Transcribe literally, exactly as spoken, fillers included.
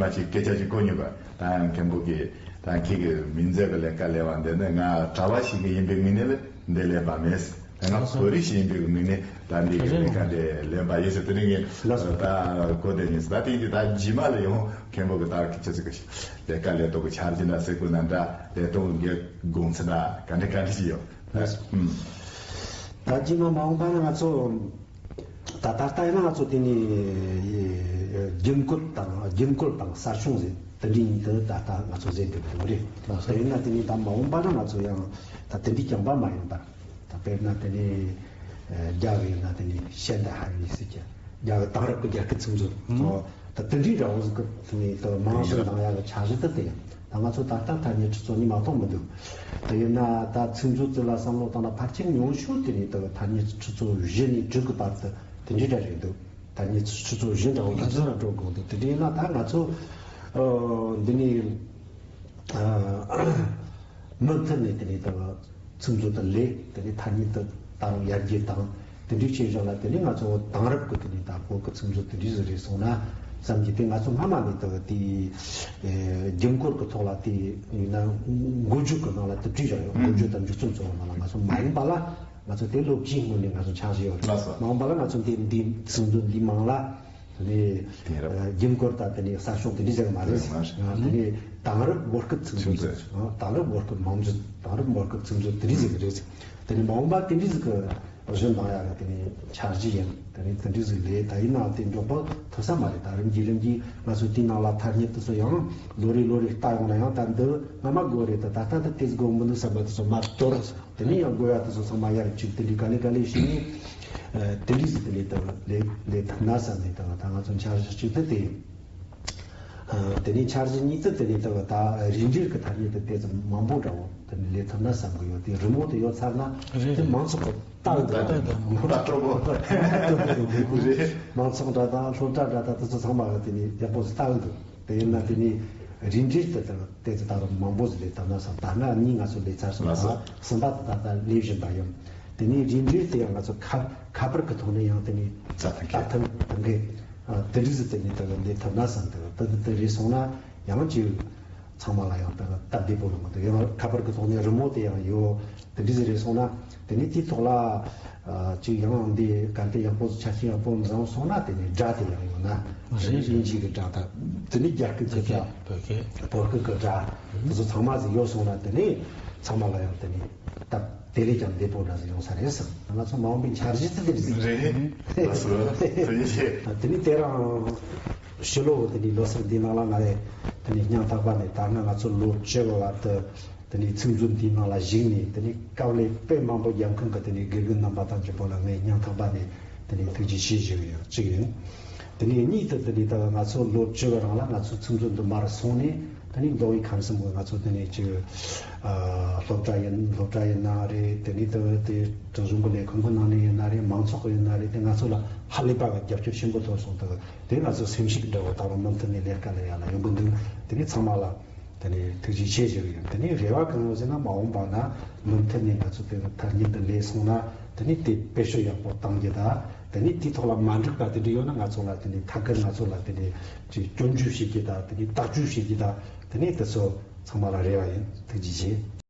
མ་ཅིག་སྐད་ཆ་ཅིག་གོ་མྱོང་བ། ད་ཡང་མཁན་པོ་གིས་ད་ཁྱེད་ཀྱི་མིང་མཛད་པའི་ལས་ཀ་ལས་པ་འདི་ནི་ང་གྲྭ་པ་ཞིག་གི་ཡིན་པའི་ངོས་ནས་ལས་འདི་ལས་པ་མེད། ད་ང་བོད་རིགས་ཤིག་ཡིན་པའི་ངོས་ནས་ད་འདི་གི་ལས་ཀ་འདི་ལས་པ་ཡིན་ཟེར་དེ་རིང་ངས་ད་གོ་བསྡད་ཉིན་ད་དེ་ཡིན་དུས་ད་རྗེས་མ་ལ་ཡང་མཁན་པོ་གི་ད་ཁྱེད་ཚོ་གི་ལས་ཀ་ལས་ཐོག་གི་འཆར་གཞི་འདྲ་ཟེར་དགོས་ན་འདྲ་ལས་ཐོག་གི་དགོངས་ཚུལ་འདྲ་ག་འདྲ་ག་འདྲ་ཞིག་ཡོད། ད་རྗེས་མ་མ་འོངས་པ་ན་ང་ཚོ། ད་ད་ལྟ་ཡིན་ན་ང་ཚོ་དེ་ནས་རྒྱུན་བཀོལ་དང་རྒྱུན་བཀོལ་དང་གསར་བྱུང་ཟེར་དེ་འདྲའི་གཉིས་དེ་ད་ལྟ་ང་ཚོ་ཟེར་འདོད་ཀྱི་འདུག་རེད། དེ་ཡིན་ན་དེ་ནས་ད་མ་འོངས་པ་ན་ང་ཚོ་ཡང་ད་དེ་འདྲའི་རྐྱང་པ་མ་ཡིན་པར་ད་དཔེར་ན་དེ་ནས་རྒྱ་གི་ཡིན་ན་དེ་ནས་现代汉语ཟེར་གྱི་རྒྱ་གི་དེང་རབས་ཀྱི་རྒྱ་སྐད་ཚིག་མཛོད་ད་དེ་འདྲའི་འདྲ་བོ་ཟིག་གི་དེ་ནས་ད་མང་ཤོས་འདང་ཡག་གི་འཆར་གཞི་དེ་དེ་ཡིན། ད་ང་ཚོ་ད་ལྟ་ཐ་སྙད་ཁྲི་ཚོ་གཉིས་མ་གཏོགས་མི་འདུག་དེ་ཡིན་ན་ད་ཚིག་མཛོད་ཚོ་ལ་བསམ་བློ་བཏང་ན་ཕལ་ཆེར་ཉུང་ཤོས་དེ་ནི་ད་ཐ་སྙད་ཁྲི་ཚོ་བཞི་ནས་དྲུག་གི་བར་དུ་དེ་འདྲའི་འདྲ་རེད་འདུག་ཐ་སྙད་ཁྲི་ཚོ་བཞི་འདྲ་བོ་ད་ཚོད་ལ་འགྲོ་དགོས་འདུག་དེ་འདྲ་ཡིན་ན་ད་ང་ཚོ་འདི་ནས་མུ་མཐུད་ནས་དེ་ནི་ད། ཚིག་མཛོད་དུ་ལས་དེ་ནས་ཐ་སྙད་དུ་ད་རུང་ཡར་རྒྱས་དང་དེ་འདྲའི་བྱེད་བཞག་ལ་དེ་ནས་ང་ཚོ་དེང་རབས་ཀྱི་དེ་ནས་ད་བོད་ཀྱི་ཚིག་མཛོད་དེ་འདྲའི་ཟིག་རེད་སོང་ན་བསམ་གྱི། དེ་ང་ཚོ་སྔ་མ་ནས་ད་དེ་རྒྱུན་བཀོལ་གྱི་ཐོག་ལ་དེ་ཡིན་ན་འགོ་བརྗོད་ཀྱི་ནང་ལ་དེ་བྲིས་བཞག་ཡོད། འགོ་བརྗོད་དང་མཇུག་རྩོམ་གཙོ་བོ་ནང་ལ་ང་ཚོ་མ་ཡིན་པ་ལ་ང་ཚོ་དེ་ལོ་བཅུའི་སྔོན་ནས་ང་ཚོ་འཆར་གཞི་ཡོད་རེད། ལགས་སོ། མ་འོངས་པ་ལ་ང་ཚོ་འདི་འདི་ཚིག་མཛོད་འདི་མང་ལ། དེ་ནས་དེང་རབས། ཨ་རྒྱུན་བཀོལ་དང་དེ་ནས་གསར་བྱུང་དེ་འདྲ་ཟེར་གི་མ་རེད། དེ་མ་རེད། ཨ་དེ་ནས་དེང་རབས་བོད་སྐད་ཚིག་མཛོད། ཚིག་མཛོད། ཨ་དེང་རབས་བོད་སྐད་མང་མཛོད། དེང་རབས་བོད་སྐད་ཚིག་མཛོད་དེ་འདྲ་ཟེར་གི་རེད། དེ་ནས་མ་འོངས་པ་དེ་འདྲ་ཟིག་གི་གཞི་འདང་ཡག་གི་དེ་ནས་འཆར་གཞི་ཡིན། དེ་ནས་དེ་འདྲ་ཟིག་ལས་ད་ཡིན་ནའང་དེ་མགྱོགས་པོ་ཐུབ་ས་མ་རེད། ད་རིམ་གྱིས་རིམ་གྱིས་ང་ཚོ་དེའི་ནང་ལ་ཐ་སྙད་དེ་ཚོ་ཡང་ལོ་རེ་ལོ་རེ་ལྟ་ཡོང་ན་ཡང་ད་འདི་སྔ་མ་དགོས་རེད། ད་ད་ལྟ་དེ་དེ་ཟིག་དགོས་མི་འདུག་བསམ་པ་དེ་ཚོ་མར་གཏོར། དེ་ནས་ཡང་དགོས་ཡག་དེ་ཚོ་ཚང་མ་ཡར་བཅུག་དེ་འདྲའི་ག་ལེ་ག་ལེ་བྱས་ནས་ཨ་དེ་འདྲའི་ཟིག་དེ་ལས་ད་ལས་ལས་ཐུབ་ན་བསམ་ནས་ད་ད་ང་ཚོ་འཆར་གཞི་གཅིག་དེ་དེ་ཡིན། ཨ་དེ་ནས་འཆར་གཞི་གཉིས་དེ་དེ་ནས་ད་ད་རིས་འགྲེལ་གྱི་ཐ་སྙད་དེ་དེ་ཙམ་མང་པོ་འདྲ་བོ་དེ་ནས་ལས་ཐུབ་ན་བསམ་གི་ཡོད། དེ་རི་མོ་དེ་ཡོད་ཚར་ན་རེད། དེ་མང་ཚོགས་ཀྱི་ལྟ་གི་འདུག་ལྟ་གི་འདུག་ལྟ་སྤྲོ་པོ། རེད། མང་ཚོགས་འདྲ་དང་སློབ་གྲྭ་འདྲ་དང་དེ་ཚོ་ཚང་མ་གི་དེ་ནས་ཡག་པོ་ཟིག་ལྟ་གི་འདུག་དེ་ཡིན་ན་དེ་ནས་རིས་འགྲེལ་དེ་དང་དེ་ཚོ་ད་རུང་མང་པོ་ཟིག་ལས་ཐུབ་ན་བསམ། ད་སྔ་གཉིས་ང་ཚོ་ལས་ཚར་སོང་། ལགས་སོ། ད་གསུམ་པ་དེ་ད་ལྟ་ལས་བཞིན་པ་ཡིན། དེ་ནས་རིས་འགྲེལ་དེ་ཡང་ང་ཚོ་ཁ་ཁ་པར་གི་ཐོག་ནས་ཡང་དེ་ནས་རྩ་ཐང་གི་རྩ་ཐང་ཐང་གི་ཨ་དེ་འདྲ་ཟིག་དེ་ནས་ད་ལས་ཐུབ་ན་བསམ། དེ་དེ་དེ་རེད་སོང་ན་ཡང་ཅིག་ཚང་མ་ལ་ཡང་ད་སྟབས་བདེ་པོ་ཡོང་གི་འདུག་ཡང་ཁ་པར་གི་ཐོག་ནས་རི་མོ་དེ་ཡང་ཡོད། དེ་འདྲ་ཟིག་རེད་སོང་ན་དེ་ནས་དེའི་ཐོག་ལ་ཨ་ཅིག་ཡང་འདི་གལ་ཏེ་ཡག་པོ་ཆ་རྐྱེན་ཡག་པོ་བཟང་སོང་ན་དེ་ནས་སྒྲ་དེ་ཡང་ཡོད་ན་དེ་ནས་དབྱིན་ཇི་གི་སྒྲ་དང་དེ་ནས་རྒྱ་སྐད་ཀྱི་སྒྲ། བོད་སྐད་ཀྱི་སྒྲ་དེ་ཚོ་ཚང་མ་ཟིག་ཡོད་སོང་ན་དེ་ནས་ཚང་མ་ལ་ཡང་དེ་ནས་སྟབས་དེ་ལས་ཀྱང་བདེ་པོ་འདྲ་ཟིག་ཡོང་ས་རེད་བསམ། ང་ཚོ་མ་འོངས་པའི་འཆར་གཞི་དེ་དེ་རེད། རེད། ལགས་སོ། དེ་ནས་དེ་རང་ཕྱི་ལོ་དེ་ནས་ལོ་གསར་འདིའི་ནང་ལ་ང་རེ་དེ་ནས་སྙིང་ཐག་པ་ནས་ད་སྔ་ང་ཚོ་ལོ་བཅུ་བ་བར་དུ། དེ་ནས་ཚིག་མཛོད་འདིའི་ནང་ལ་ཞུགས་ནས་དེ་ནས་དཀའ་ལས་དཔེ་མང་པོ་རྒྱབ་མཁན་གྱི་དེ་ནས་དགེ་རྒན་རྣམ་པ་དང་བཅས་པ་ལ་ངས་སྙིང་ཐག་པ་ནས་དེ་ནས་ཐུགས་རྗེ་ཆེ་ཞུ་གི་ཡོད། གཅིག་ཡིན། དེ་ནས་གཉིས་དེ་དེ་ནས་ད་ང་ཚོ་ལོ་བཅུ་བའི་རིང་ལ་ང་ཚོ་ཚིག་མཛོད་འདི་མར་སོང་ནས་དེ་ནས་མདོ་དབུས་ཁམས་གསུམ་གྱི་ང་ཚོ་དེ་ནས་ཅིག་ཨ་སློབ་གྲྭ་ཡིན་སློབ་གྲྭ་ཡིན་ན་རེད། དེ་ནས་ད་དེ་སྲིད་གཞུང་གི་ལས་ཁུངས་ཀྱི་ནང་ནས་ཡིན་ན་རེད། མང་ཚོགས་ཀྱི་ཡིན་ན་རེད། དེ་ང་ཚོ་ལ་ཧ་ལས་པ་གི་རྒྱབ་སྐྱོར་ཆེན་པོ་ཐོབ་སོང་། ད་དེ་ང་ཚོ་སེམས་ཤུགས་འདྲ་བོ་ད་རུང་མུ་མཐུད་ནས་ལས་ཀ་ལས་ཡག་ལ་ཡོང་གི་འདུག་དེ་ནས་ཚང་མ་ལ། དེ་ནས་ཐུགས་རྗེ་ཆེ་ཞུ་གི་ཡོད། དེ་ནས་རེ་བ་གང་ཡོད་ཟེར་ན་མ་འོངས་པ་ན་མུ་མཐུད་ནས་ང་ཚོ་དེ་ཐ་སྙད་འདི་ལས་སོང་ན་དེ་ནས་དེ་བེད་སྤྱོད་ཡག་པོ་གཏང་རྒྱུ་དང་དེ་ནས་དེའི་ཐོག་ལ་མ་འགྲིག་པ་དེ་འདྲ་ཡོད་ན་ང་ཚོ་ལ་དེ་ནས་ཐད་ཀར་ང་ཚོ་ལ་དེ་ནས་ཅིག་སྐྱོན་བརྗོད་བྱེད་རྒྱུ་དང་དེ་ནས་བརྟག་དཔྱད་བྱེད་རྒྱུ་དང་དེ་ནས་དེ་ཚོ་ཚང་མ་ལ་རེ་བ་ཡིན། ཐུགས་རྗེ་ཆེ།